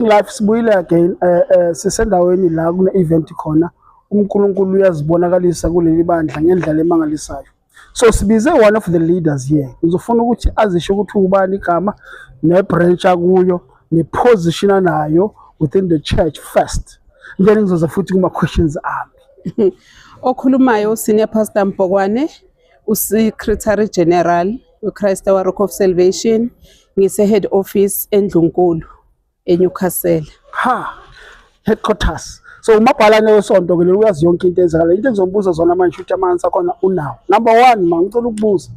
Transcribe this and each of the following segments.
Life sibuyile again, sisendaweni la kune event khona. UNkulunkulu uyazibonakalisa kuleli bandla ngendlela emangalisayo. So sibize one of the leaders here. Ngizofuna ukuthi azisho ukuthi ubani igama, ne-branch akuyo, ne-position anayo within the church first. Then ngizoza futhi kuma questions ami. Okhulumayo Senior Pastor Mpokwane, uSecretary General weChrist Our Rock of Salvation, ngise head office eNdlunkulu eNewcastle. Ha, headquarters. So umabhalane wesonto ke lo, uyazi yonke into ezakala. Into engizombuza zona manje ukuthi amanzi akhona unawo. Number 1, mangicela ukubuza.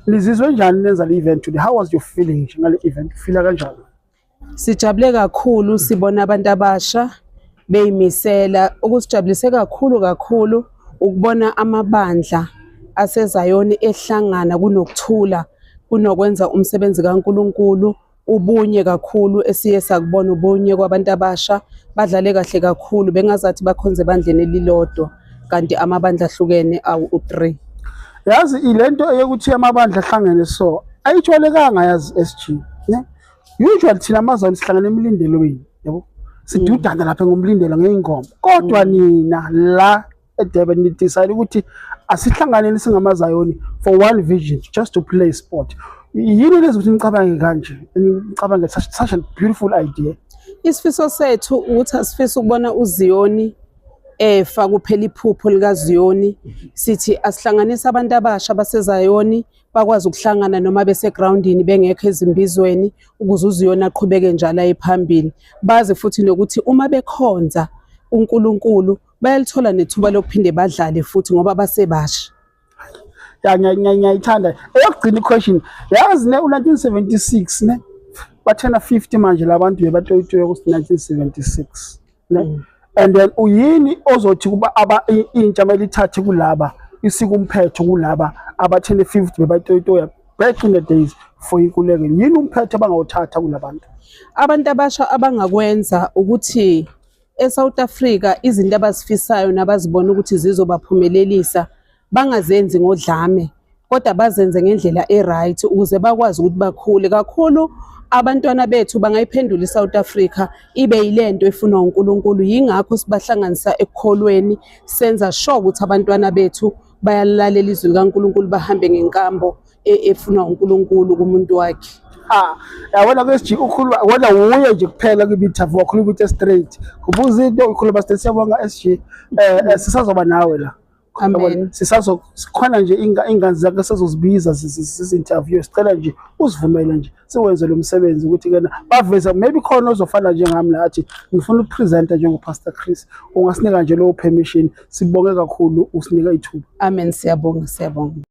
Nizizwe njani nenza le event today? How was your feeling nje ngale event? Ufeela kanjani? Sijabule kakhulu sibona abantu abasha beyimisela. Okusijabulise kakhulu kakhulu ukubona amabandla aseZayoni ehlangana kunokuthula, kunokwenza umsebenzi kaNkuluNkulu, ubunye kakhulu esiye sakubona, ubunye kwabantu abasha. Badlale kahle kakhulu, bengazathi bakhonze ebandleni elilodwa kanti amabandla ahlukene awu-3. Yazi, ilento eyokuthi amabandla ahlangene so ayijwayelekanga, yazi, SG, ne? Usually thina amaZayoni sihlangene emilindelweni, yabo? Sidudana lapha ngomlindelo, ngeyingoma. Kodwa nina la eDurban ni decide ukuthi asihlanganeni singamaZayoni for one vision, just to play sport. Yini lezi ukuthi nicabange kanje? Nicabange such a beautiful idea. Isifiso sethu ukuthi asifisa ukubona uZiyoni efa kuphela, iphupho likaZiyoni. Sithi asihlanganise abantu abasha baseZayoni bakwazi ukuhlangana noma besegroundini, bengekho ezimbizweni, ukuze uZiyoni aqhubeke njalo aye phambili. Bazi futhi nokuthi uma bekhonza uNkulunkulu bayalithola nethuba lokuphinde badlale futhi ngoba basebasha. Ya, ngiyayithanda. Eyokugcina i-question, yazi ne, u-1976 ne, bathena 50 manje labantu bebatoyitoya ku-1976 ne, and then uyini ozothi kuba aba intsha kumele ithathe kulaba isike umphetho kulaba abathene 50 bebatoyitoya back in the days for inkululeko? Yini umphetho abangawuthatha kulabantu? Abantu abasha abangakwenza ukuthi eSouth Africa izinto abazifisayo nabazibona ukuthi zizobaphumelelisa bangazenzi ngodlame, kodwa bazenze ngendlela e-right ukuze bakwazi ukuthi bakhule kakhulu. Abantwana bethu bangayiphendula iSouth Africa ibe yilento efunwa uNkulunkulu. Yingakho sibahlanganisa ekukholweni, senza sure ukuthi abantwana bethu bayalalela izwi likaNkulunkulu, bahambe ngenkambo efunwa uNkulunkulu kumuntu wakhe. Ah, yabona kwesiji ukhuluma wona wuye nje kuphela kwi-interview wakhuluma into straight. Kubuza into, ukhuluma straight. Siyabonga SG. Sisazoba nawe la. Amen. Yabona, sisazo sikhona nje ingane zakhe sizozibiza sizi-interview. Sicela nje usivumele nje siwenze lo msebenzi ukuthi kena baveza maybe khona ozofana njengami la athi ngifuna ukupresenta njengo-Pastor Chris. Ungasinika nje lowo permission. Sibonge kakhulu usinika ithuba. Amen, siyabonga, siyabonga.